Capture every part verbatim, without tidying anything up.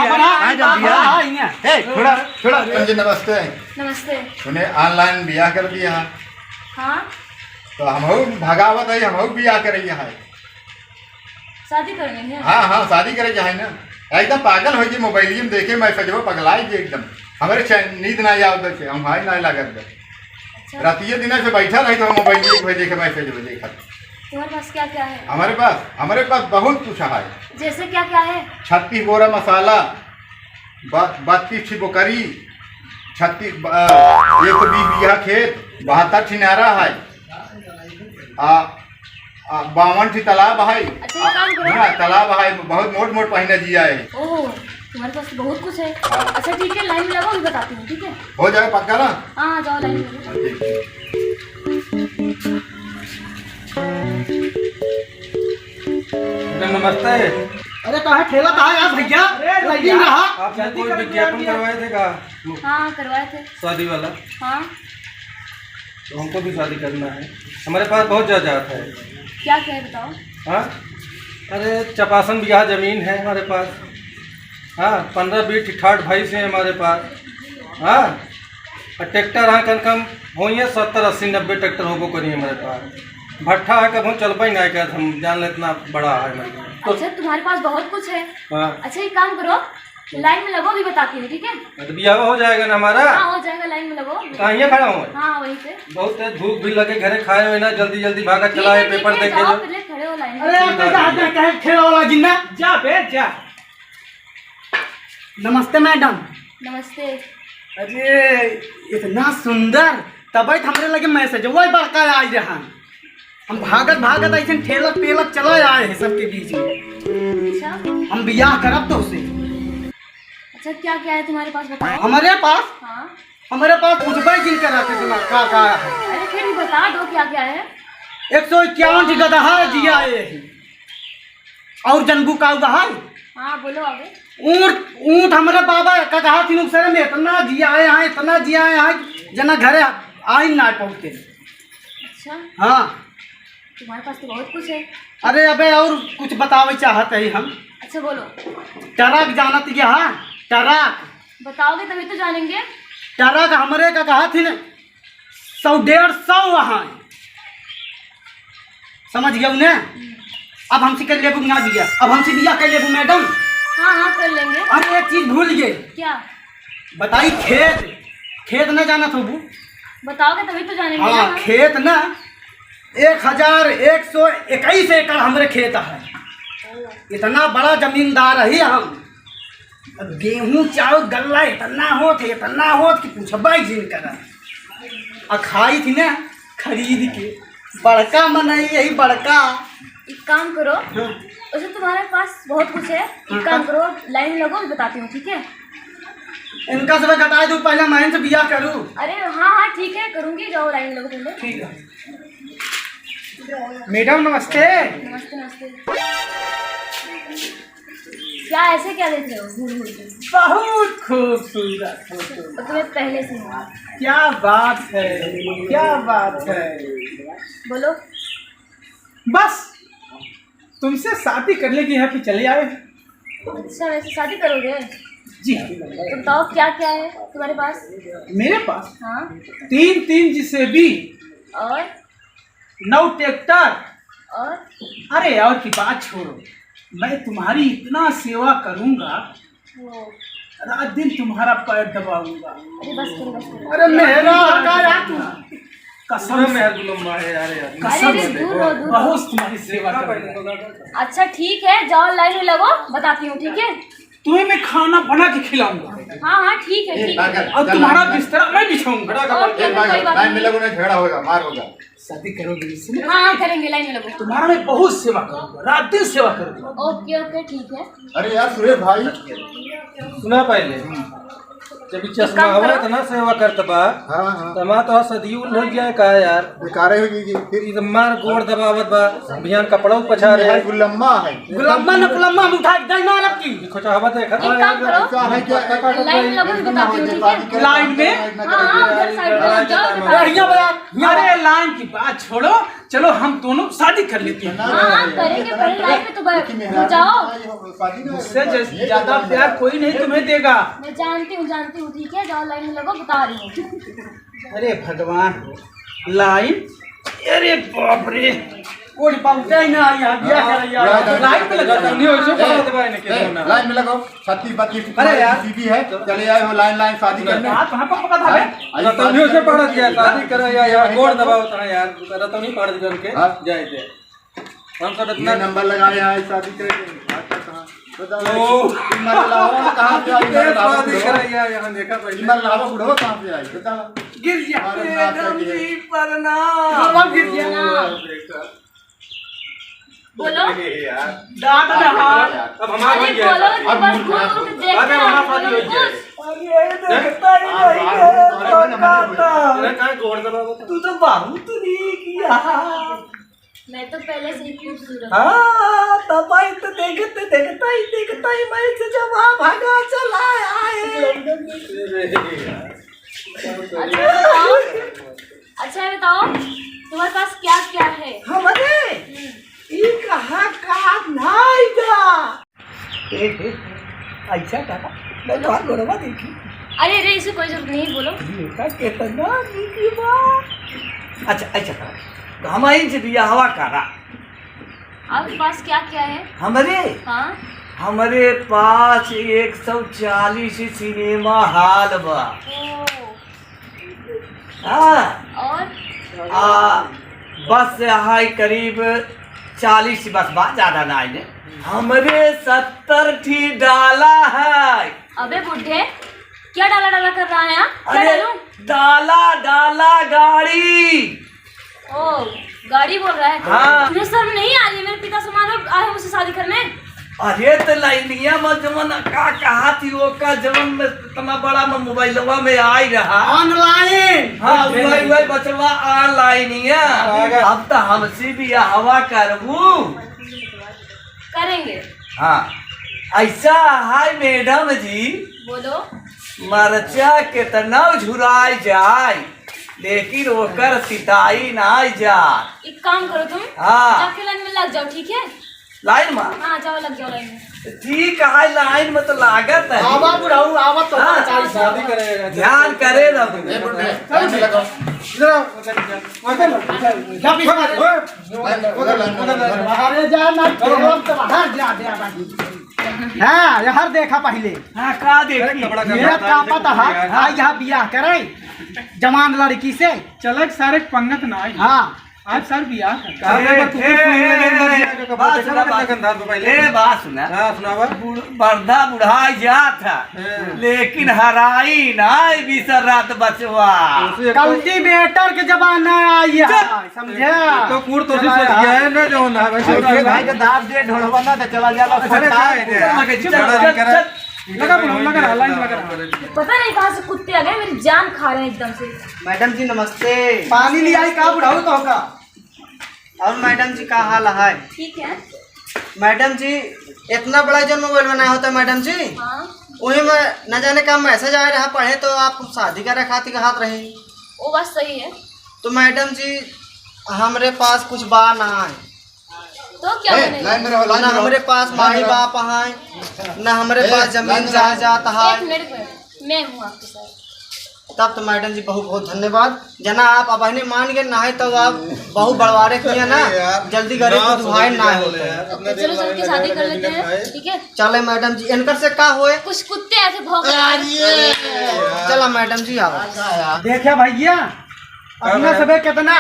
कहाँ जल्दी है? हाँ, हाँ, इहाँ। ए, थोड़ा, थोड़ा। जी, नमस्ते। नमस्ते। तूने online बियाह कर दिया है। हाँ। तो हमहू भगावत है, हमहू बियाह करैया है। शादी करनी है? हाँ, हाँ, शादी करे के है ना। एकदम पागल होइ गई, मोबाइलिए में देखे मैसेजवा, पगलाई गई एकदम। हमरे चैन, नींद ना आवत है, हम हाय ना लागत बा। अच्छा। रातिये दिन से बैठा रही तो हम मोबाइलिए पे देखे मैसेजवा देखत। तुम्हारे पास क्या क्या है? हमारे पास, हमारे पास बहुत कुछ है। जैसे क्या क्या है? छत्तीस बोरा मसाला, ब-, बत्तीस ठी बोकरी, छत्तीस, ब-, एक सौ बीस बीघा खेत, बहत्तर ठी नारा है, आ, आ, बावन ठी तालाब है। अच्छा, एक काम करो। हाँ, तालाब है, बहुत मोट मोट पहिना जिया है। ओह, तुम्हारे पास तो बहुत कुछ है। हाँ। अच्छा, ठीक है, लाइन में लगो, अभी बताती हूँ, ठीक है? हो जाए पक्का ना? हाँ, हाँ, जाओ लाइन में लगो। हाँ, ठीक, ठीक। मैडम, नमस्ते। अरे, काहे ठेला काहे यार भैया? अरे, लगी भैया, रहा। आपने कोई विज्ञापन करवाए थे का? हाँ, करवाए थे। शादी वाला? हाँ। तो हमको भी शादी करना है, हमारे पास बहुत जायदाद है। क्या क्या है बताओ? हाँ, अरे, चपासन बीघा जमीन है हमारे पास। हाँ, पन्द्रह बीस ठी ठाठ भैंस है हमारे पास। हाँ, और ट्रैक्टर, हाँ, कम कम होइए सत्तर, अस्सी, नब्बे ट्रैक्टर होबो करी हमारे पास। भट्ठा है, कबहूँ चलबे ना कर, हम जान ले इतना बड़ा है हमारे पास। तो अच्छा, तुम्हारे पास बहुत कुछ है। हाँ। अच्छा, एक काम करो, लाइन में लगो, अभी बताती हूँ, ठीक है? हाँ, तो बियाह हो जाएगा ना हमारा? हाँ, हो जाएगा, लाइन में लगो। कहाँ ये खड़ा हूँ? हाँ, वहीं पे। बहुत तेज भूख भी लगे, घरे खाए हुए ना, जल्दी जल्दी भागा ठीक चला है, है, ठीक पेपर है, देखे जाओ, जो। पहले खड़े हो लाइन में। अरे, आप तो जा, जा, कहे ठेला वाला जिन्ना। जा बे, जा। नमस्ते मैडम। नमस्ते। अरे, इतना सुंदर, तबे तो हमरे लगे मैसेज वही बड़का आई रहा। हम भागत भागत ऐसे ठेलत पेलत चला आए हैं सबके बीच में। अच्छा। हम बियाह करब तो उसे। अच्छा, क्या क्या है तुम्हारे पास, बताओ। हमारे पास? हाँ। हमारे पास कुछ भाई जिन करा के दिमाग का का है। अरे, फिर भी बता दो क्या क्या है। एक सौ इक्यावन ठी गदहा जिया है। और जनबू का हुआ है? हाँ, बोलो आगे। ऊँट, ऊँट हमारे बाबा का कहा थी नुकसान में इतना जिया है यहाँ, इतना जिया है यहाँ, जना घरे आ ही ना पहुँचते। अच्छा। हाँ। तुम्हारे पास तो बहुत कुछ है। अरे अबे, और कुछ बतावे चाहत है हम। अच्छा, बोलो। ट्रक जानत ये, हाँ, ट्रक। बताओगे तभी तो जानेंगे। ट्रक हमरे का कहा थी न, सौ डेढ़ सौ वहाँ। समझ गए ने? अब हमसे कर लेबू ना बिया, अब हमसे बिया कर लेबू मैडम? हाँ, हाँ, कर लेंगे। अरे, एक चीज भूल गए। क्या? बताई, खेत, खेत ना जानत होबू? बताओगे तभी तो जानेंगे हाँ, ना। खेत ना, एक हजार एक सौ इक्कीस एकड़ हमरे खेत है। इतना बड़ा जमींदार है हम। अब गेहूं चाउर गल्ला इतना होत है, इतना होत कि पूछबा ही जिन करा। आ खाई थी ना खरीद के, बड़का मनई यही बड़का। एक काम करो, हाँ। वैसे तुम्हारे पास बहुत कुछ है, एक हाँ, काम हाँ। करो, लाइन में लगो, मैं बताती हूँ, ठीक है? इनका सब घटा दो, पहले मैं इनसे बियाह करूँ। अरे हाँ, हाँ, ठीक है, करूँगी, जाओ लाइन में लगो पहले। ठीक है। मैडम, नमस्ते। नमस्ते, नमस्ते। क्या, ऐसे क्या देख रहे हो घूर घूर के? बहुत खूबसूरत फोटो। वो तो मैं पहले से हूँ। क्या बात है, क्या बात है। बोलो। बस, तुमसे शादी करने के यहाँ पे चले आए। अच्छा, वैसे शादी करोगे? जी। तो बताओ, क्या क्या है तुम्हारे पास? मेरे पास हाँ। तीन तीन जेसीबी और नौ ट्रैक्टर। और? अरे, और की बात छोड़ो, मैं तुम्हारी इतना सेवा करूंगा, ओ। रात दिन तुम्हारा पैर दबाऊंगा। अरे, बस करो, बस करो। अरे, मेहरा का यार तू। कसम पूरा से। मेहर गुलम्मा है यार, यार। कसम अरे, से। दूर रहो, दूर रहो। बहुत तुम्हारी सेवा करूंगा। अच्छा, ठीक है, जाओ लाइन में लगो, बताती हूँ, ठीक है? तुम्हें मैं खाना बना के खिलाऊंगा। हाँ, हाँ, ठीक है, ठीक है। और तुम्हारा बिस्तरा मैं बिछाऊंगा। ओके, ओके, कोई बात नहीं। लाइन में लगो, नहीं झगड़ा होगा, मार होगा। शादी करोगे इससे? हाँ, हाँ, करेंगे, लाइन में लगो। तुम्हारा मैं बहुत सेवा करूंगा, रात दिन सेवा करूंगा। ओके, ओके, ठीक है। अरे यार सुरेश भाई, सुना पहले, जब ई चश्मा हवा इतना सेवा करत बा, हाँ, हाँ। त हमार तो सदियों उल्ल हो जाए का यार? बेकारे हो जाएगी फिर। ई तो मार गोड़ दबावत बा, बिहान कपड़ा पछा रहे। गुलम्मा है। गुलम्मा न गुलम्मा, हम उठा के दई मारब की। ई खोचा हवा देखत एक काम करो, ऐसा है कि लाइन में लगो, बताती हूँ, ठीक है? लाइन में? हाँ, हाँ, उधर साइड में लग जाओ, बताती हूँ। बढ़िया बा। अरे लाइन की बात छोड़ो, चलो, हम दोनों शादी कर लेते हैं। हाँ, हाँ, करेंगे, पहले लाइन में तो बैठ, तुम जाओ। मुझसे जैस-, ज्यादा प्यार कोई नहीं तुम्हें देगा। मैं जानती हूँ, जानती हूँ, ठीक है, जाओ लाइन में लगो, बता रही हूँ। अरे भगवान, लाइन, अरे बाप रे, कोई पहुंचा ही ना, यहाँ बियाह हाँ, करैया, लाइन में लगा। नहीं, वैसे पढ़ा देबा इनके ए, ना। लाइन में लगो, छत्तीस बत्तीस अरे यार। सीधी है, चले आए हो लाइन लाइन शादी करने। बात हमको पता था बे। हाँ, अरे रतौनियो से पढ़ा दिया, शादी करे या, या गोड़ दबाओ तना यार, रतौनी पढ़ दिया उनके, हाँ। जाए दे। हम सब ये इतना नंबर लगाए हैं, शादी करे के। बात तो कहाँ? बताओ, ओ। इमर लावा कहाँ से आई, इमर ए, लावा शादी बुढ़वा? करे या, यहाँ देखा पहले। इमर लावा बुढ़वा कहाँ से आई? बताओ। गिर गया। अरे, नाम मैडम क्या जी, प्रणाम। बुढ़वा गिर गया। ओ, देखा। बोलो। अरे यार। दादा रहा। अब हमारा अरे हो गया। बोलो, अब बस मुंह घूर खराब घूर के हो देख गया। अबे रहा है, हमारा बोलो, शादी हो जाए। कुछ। अरे, ये देखता ही नहीं है, अरे, अरे, अरे, अरे, अरे, अरे, अरे, अरे, अरे, अरे, अरे, अरे, बहुत नीक यहाँ। मैं तो पहले से ही खूबसूरत हूँ। हाँ, तब आई तो देखते, देखता ही, देखता ही मैं से जब आ भागा चला आए। अच्छा बताओ, अच्छा बताओ, तुम्हारे पास क्या क्या है? हमरे? हम्म। ई कहाँ का नाई बा? ए, ए, ऐसा कहा, मैं तोहार गोड़वा देखी। अरे, अरे, इसे कोई जरूरत नहीं, बोलो। ये का केतना नीक बा। अच्छा, ऐसा कहा, तो हम आई से बियाहवा करा। आपके पास क्या क्या है? हमरे? हाँ। हमरे पास एक सौ चालीस सिनेमा हॉल बा। ओ। हाँ। और? आ, बस है करीब चालीस बस बा, ज्यादा ना आइले। हमरे सत्तर ठी डाला है। अबे बुढ़े, क्या डाला डाला कर रहा है, हाँ? क्या अरे, डालूं? डाला, डाला गाड़ी। ओ, गाड़ी बोल रहा है? हाँ। तुझे शर्म नहीं आ रही है? मेरे पिता समान लोग आए हैं मुझसे शादी करने। अरे, तो लाइनिया में जवन का कहा थी, वो का जवन में इतना बड़ा में मोबाइलवा में आई रहा। Online। हाँ, वही, वही बचवा, online ही है। आ गया। अब तो हमसे बियाहवा करबू। करेंगे। हाँ, ऐसा है मैडम जी। बोलो। मरचा कितना झुराई जाए, लेकिन ओकर सिताई ना जा। एक काम करो तुम, हाँ। जाके लाइन में लग जाओ, ठीक है? लाइन में? हाँ, जाओ, लग जाओ लाइन में। ठीक है, लाइन में तो लागत है। आवा बुढ़ऊ, आवा तो हाँ। चालीस शादी करेगा। ध्यान करे रहो। ए बुढ़े, लाइन में लगाओ। इधर आओ। जा पीछे। ओए, ओए, ओए, लाइन में लगाओ। अरे जा ना, खेलब तो बाहर जा, जा बाकी। हाँ, यार देखा पहिले। हाँ, का देखी? अरे, कपड़ा मेरा गंदा का था, पता है, यार। आज यहाँ बियाह करे जवान लड़की से। चलक सारे पंगत ना आई। हाँ। आज सर बियाह है। अरे, अरे, तू ए, सुन ले, ए, ए, बात सुना, बात। गंदा तो पहिले। ए, बात सुना। हाँ, सुनावा। बुढ़-, बर्धा बुढ़ाई जात है, हाँ। लेकिन हराई ना बिसर रात बचवा। उसे तो cultivator के जमाना आई है। चुप। समझा? तो कूड़ तो सी सोच गया है ना, जो ना, वैसे अरे भाई, तो दाब दे, ढोलवा ना, तो चला जाला, अरे, खोटा। जाए दे। चल, लगे, चल, चल, चल, चल। लगा, बुढ़ऊ, लगा रहा, लाइन लगा रहा। पता नहीं कहाँ से कुत्ते आ गए, मेरी जान खा रहे हैं एकदम से। मैडम जी, नमस्ते। पानी ले आई का बुढ़ऊ तो का? और मैडम जी, का हाल है? ठीक है। मैडम जी, इतना बड़ा जो मोबाइल बनाया होता है मैडम जी, हाँ। वही में न जाने का मैसेज आया रहा, पढ़े तो आप शादी करे खातिर कहत रही। वो बात सही है। तो मैडम जी, हमरे पास कुछ बा ना है। तो क्या ए, बनेगा? लाइन में रहो, लाइन ना में रहो। हमरे पास लाइन माई में रहो। बाप हैं, ना हमरे ए, पास जमीन लाइन में रहो। जायदाद है। एक मिनट, एक मिनट, मैं हूँ आपके साथ। तब तो मैडम जी बहुत बहुत धन्यवाद। जना आप अबहिने मान गए, ना है तो आप बहुत बड़वारे किए ना, अरे यार, जल्दी गरीब ना को दुहाई समझ ना गया होते। यार, अपने तो चलो, चल के शादी कर लेते हैं, ठीक है? चले मैडम जी, इनकर से का होए? कुछ कुत्ते ऐसे भौंक रहे हैं। अरे यार। चला मैडम जी, आओ। देखा भैया, अपना सबे कितना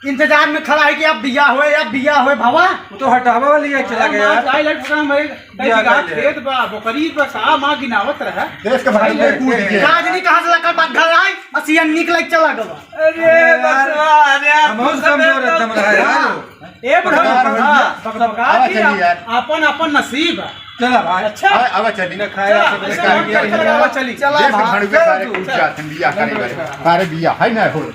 इंतजार में खड़ा है कि अब बिया होए, अब बिया होए भवा। वो तो हटावा वाली है, चला गया। अरे माँ, जाए लग सका हमारे कई बिया बीघा कर ले। खेत बा, बकरी बा, का माँ गिनावत रहा। देश के भाई, भाई, कूद के। राजनी कहाँ से लगा बग्घा आए, बस ये निकले चला गवा। अरे अरे यार, बसवा, अरे यार, हम तू और सब कमजोर एकदम रहा है यार। ए बुढ़ा, सरकार हो हाँ, गया। बकबका आवा के चली आप-, यार। आपन, आपन नसीब है। चला भाई। अच्छा। आवा, आवा चली। न खाया चला, सब अच्छा, लेकर हम के चला, आवा चली। चला देश के भाई। भाड़ू के सारे चल तू, कूद चल। जाते हैं, बिया करे बरे। सारे बिया है ना हो।